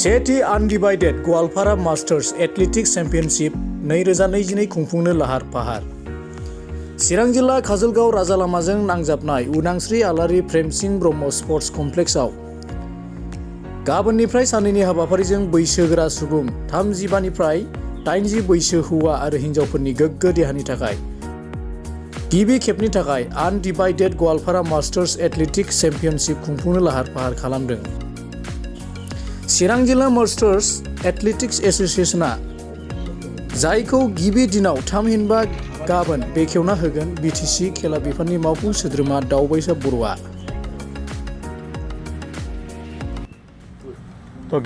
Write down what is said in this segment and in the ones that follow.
सेथि आनडिभाइडेड Goalpara masters athletics championship 2022 खुंफुंनो लाहार फाहार। चिरां जिल्ला काजलगाव राजालामाजों नांजाबनाय उदांस्रि आलारि प्रेमसिंह ब्रह्म स्पर्ट्स कमप्लेक्सआव गाबोननिफ्राय सानैनि हाबाफारिजों बैसोगोरा सुबुं 35 निफ्राय 80 बैसो हौवा आरो हिन्जावफोरनि गोग्गो देहानि थाखाय गिबि खेबनि थाखाय आनडिभाइडेड गवालपारा मास्टार्स एथलेटिक्स चेम्पियनशिप खुंफुंनो लाहार फाहार खालामदों। चिरां जिल्ला मास्टार्स एथलेटिक्स एसोसिएशना जायखौ गिबि दिनाव थामहिनबा गाबोन बेखेवना होगोन बिटिसि खेला बिफाननि मावफुं सोद्रोमा दावबायसा बर'आ।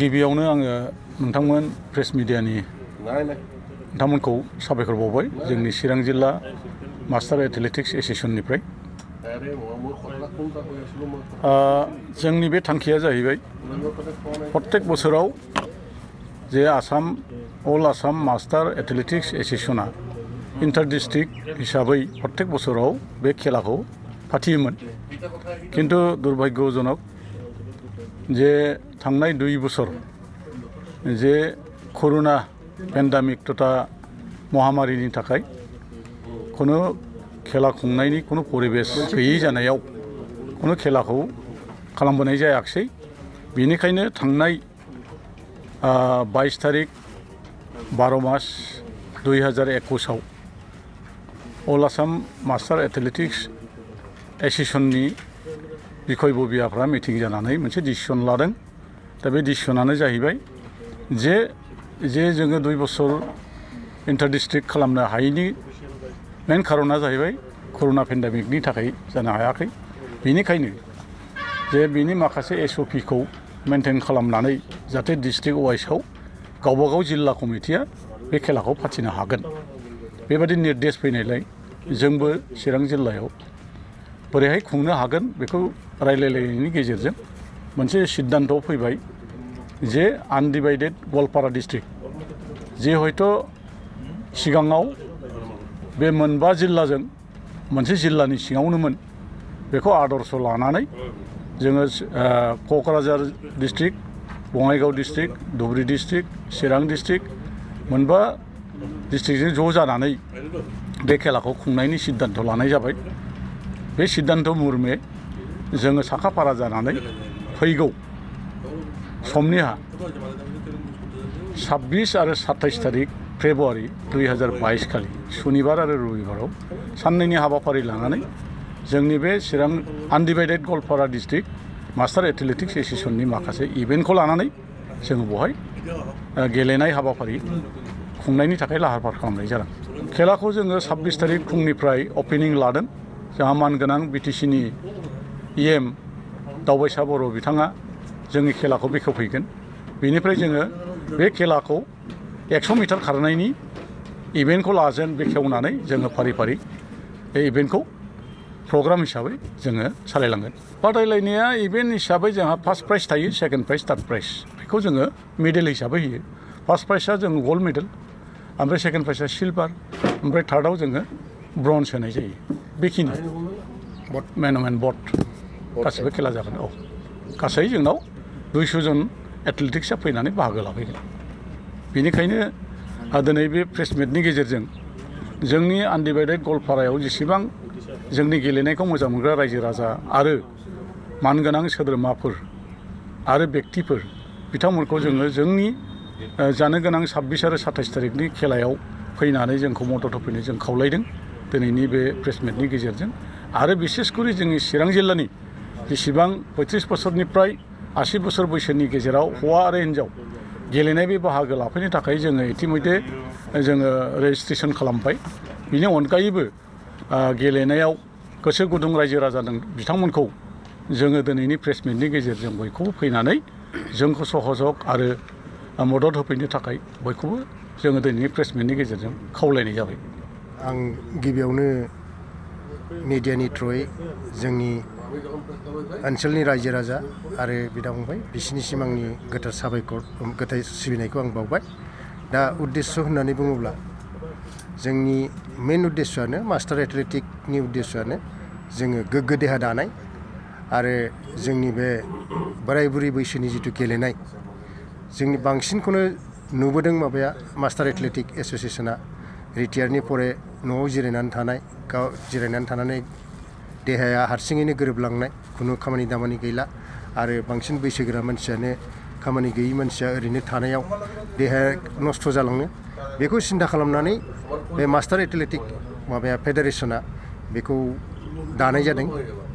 गिबियावनो आङो नोंथांमोन प्रेस मिडियानि नोंथांमोनखौ साबायखर बावबाय जोंनि चिरां जिल्ला मास्टार एथलेटिक्स एसोसिएशननिफ्राय। जोंनि बे थांखिया जाहैबाय प्रत्येक बोसोराव जे अल आसाम मास्टार एथलेटिक्स एसोसिएशना इंटर डिस्ट्रिक्ट हिसाबै प्रत्येक बोसोराव बे खेलाखौ फाथियोमोन, किन्तु दुर्भाग्यजनक जे थांनाय 2 बोसोर जे करोना पेन्डेमिक तथा महामारीनि थाखाय कुनु खेला खुंनायनि कुनु परिबेश गैयै जानायाव कुनु खेलाखौ खालामबोनाय जायाखिसै। बेनिखायनो थांनाय 22 तारिख 12 मास 2021 आव अल आसाम मास्टार एथलेटिक्स एसोसिएशननि बिखय बबियाफ्रा मिटिं जानानै मोनसे डिसिसन लादों। दा बे डिसिसनानो जाहैबाय जे जोङो 2 बोसोर इंटर डिस्ट्रिक्ट खालामनो हायैनि मेन खारना जाहैबाय करोना पेन्डेमिकनि थाखाय जानो हायाखै। बेनिखायनो जे बिनि माखासे एसओपिखौ मेनटेन खालामनानै जाहाथे डिस्ट्रिक्ट वाइसआव गावबागाव जिल्ला कमिटिया बे खेलाखौ फाथिनो हागोन बेबादि निर्देश फैनायलाय जोंबो चिरां जिल्लायाव बोरैहाय खुंनो हागोन बेखौ रायलायलायनायनि गेजेरजों मोनसे सिद्धान्तआव फैबाय जे आनडिभाइडेड गवालपारा डिस्ट्रिक्ट जे हयथ' सिगाङाव बे 5 जिल्लाजों मोनसे जिल्लानि सिङावनोमोन, बेखौ आदर्श लानानै जोङो Kokrajhar district, Bongaigaon district, Dhubri district, Chirang district 5 डिस्ट्रिक्टजों ज' जानानै बे खेलाखौ खुंनायनि सिद्धान्त लानाय जाबाय। बे सिद्धान्त मुर्मे जोङो साखाफारा जानानै फैगौ समनिहा 26 आरो 27 तारिख फेब्रुवारि 2022 खालि सुनिबार आरो रबिबाराव साननैनि हाबाफारि लानानै जोंनि बे चिरां आनडिभाइडेड गवालपारा डिस्ट्रिक्ट मास्टार एथलेटिक्स एसोसिएशननि माखासे इभेन्टखौ लानानै जोङो बेवहाय गेलेनाय हाबाफारि खुंनायनि थाखाय लाहार फाहार खालामनाय जादों। खेलाखौ जोङो 26 तारिख फुंनिफ्राय अपेनिं लादों। जोंहा मानगोनां बिटिसिनि इएम दावबायसा बर' बिथाङा जोंनि खेलाखौ बेखेवफैगोन। बेनिफ्राय जोङो बे खेलाखौ 100 मिटार खारनायनि इभेन्टखौ बेखेवनानै जोङो फारि फारि बे इभेन्टखौ प्रग्राम हिसाबै जोङो सालायलांगोन। बादायलायनाया इभेन्ट हिसाबै जोंहा फार्स्ट प्राइज थायो, सेकेन्ड प्राइज, थार्ड प्राइज बेखौ जोङो मेडेल हिसाबै होयो। फार्स्ट प्राइजआ जों गल्ड मेडेल, ओमफ्राय सेकेन्ड प्राइजआ सिलभार, ओमफ्राय थार्डआव जोङो ब्रन्ज होनाय जायो। बेखिनि मेन बट गासिबो खेला जागोन। गासै जोंनाव 200 जन एथलेटिक्सआ फैनानै बाहागो लाफैगोन। बेनिखायनो दिनै बे प्रेस मिटनि गेजेरजों जोंनि आनडिभाइडेड गवालपारायाव जेसेबां जोंनि गेलेनायखौ मोजां मोनग्रा रायजो राजा आरो मानगोनां सोद्रोमाफोर आरो व्यक्तिफोर बिथांमोनखौ जोङो जोंनि जानो गोनां 26 आरो 27 तारिखनि खेलायाव फैनानै जोंखौ मदद होफैनो जों खावलायदों दिनैनि बे प्रेस मिटनि गेजेरजों। आरो बिसेसकरि जोंनि चिरां जिल्लानि जेसेबां 35 बोसोरनिफ्राय 80 बोसोर बैसोनि गेजेराव हौवा आरो हिन्जाव गेलेनाय बे बाहागो लाफैनो थाखाय जोङो इतिमध्ये जोङो रेजिस्ट्रेसन खालामबाय। बिनि अनगायैबो गेलेनायाव गोसो गुदुं रायजो राजा बिथांमोनखौ जोङो दिनैनि प्रेस मिटनि गेजेरजों बयखौबो फैनानै जोंखौ सहयोग आरो मदद होफैनो थाखाय बयखौबो जोङो दिनैनि प्रेस मिटनि गेजेरजों खावलायनाय जाबाय। आं गिबियावनो मिडियानि थ्रुयै जोंनि ओनसोलनि रायजो राजा आरो बिदा फंबाय बिसोरनिसिम आंनि गोथार साबायखर गोथार सिबिनायखौ आं बावबाय। दा उद्देश्य होननानै बुङोब्ला जोंनि मेन उद्देश्यआनो मास्टार एथलेटिक्सनि उद्देश्यआनो जोङो गोग्गो देहा दानाय आरो जोंनि बे बोराय बुरै बैसोनि जिथु गेलेनाय जोंनि बांसिनखौनो नुबोदों माबाया मास्टार एथलेटिक एस'सियेसना रिटायारनि परे न'आव जिरायनानै थानानै देहाया हारसिङैनो गोरोबलांनाय खुनु खामानि दामानि गैला आरो बांसिन बैसोगोरा मानसियानो खामानि गैयि मानसिया ओरैनो थानायाव देहाया नस्थ' जालाङो बेखौ सिन्था खालामनानै बे मास्टार एथलेटिक माबाया फेडारेसना बेखौ दानाय जादों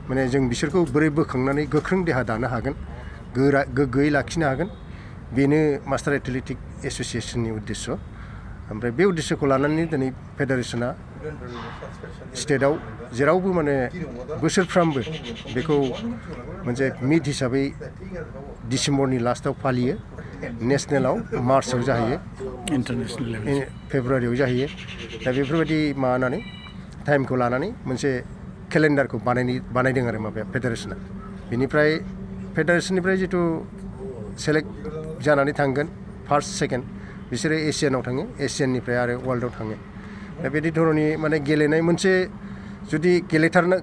माने जों बिसोरखौ बोरै बोखांनानै गोख्रों देहा दानो हागोन गोग्गोयै लाखिनो हागोन बेनो मास्टार एथलेटिक एस'सियेसननि उद्देश्य ओमफ्राय बे उद्देश्यखौ लानानै दिनै फेडारेसना स्टेटआव जेरावबो माने बोसोरफ्रामबो बेखौ मोनसे मिट हिसाबै डिसेम्बरनि लास्टआव फालियो नेसनेलाव मार्चआव जाहैयो इन्टारनेसनेल फेब्रुवारियाव जाहैयो दा बेफोरबायदि माबानानै टाइमखौ लानानै मोनसे केलेन्डारखौ बानायदों आरो माबाया फेडारेसना बेनिफ्राय फेडारेसननिफ्राय जिथु सेलेक्ट जानानै थांगोन फार्स्ट सेकेन्ड बिसोरो एसियानाव थाङो एसियाननिफ्राय आरो वर्ल्डआव थाङो दा बिदि धरननि माने गेलेनाय मोनसे जुदि गेलेथारनो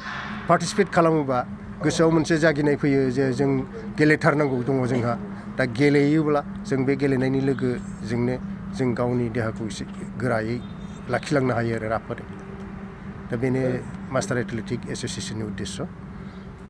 पार्टिसिपेट खालामोबा गोसोआव मोनसे जागिनाय फैयो जे जों गेलेथारनांगौ दङ जोंहा दा गेलेयोब्ला जों बे गेलेनायनि लोगोजोंनो जों गावनि देहाखौ एसे गोरायै लाखिलांनो हायो आरो राफोदै दा बेनो मास्टार एथलेटिक एस'सियेसननि उद्देश्य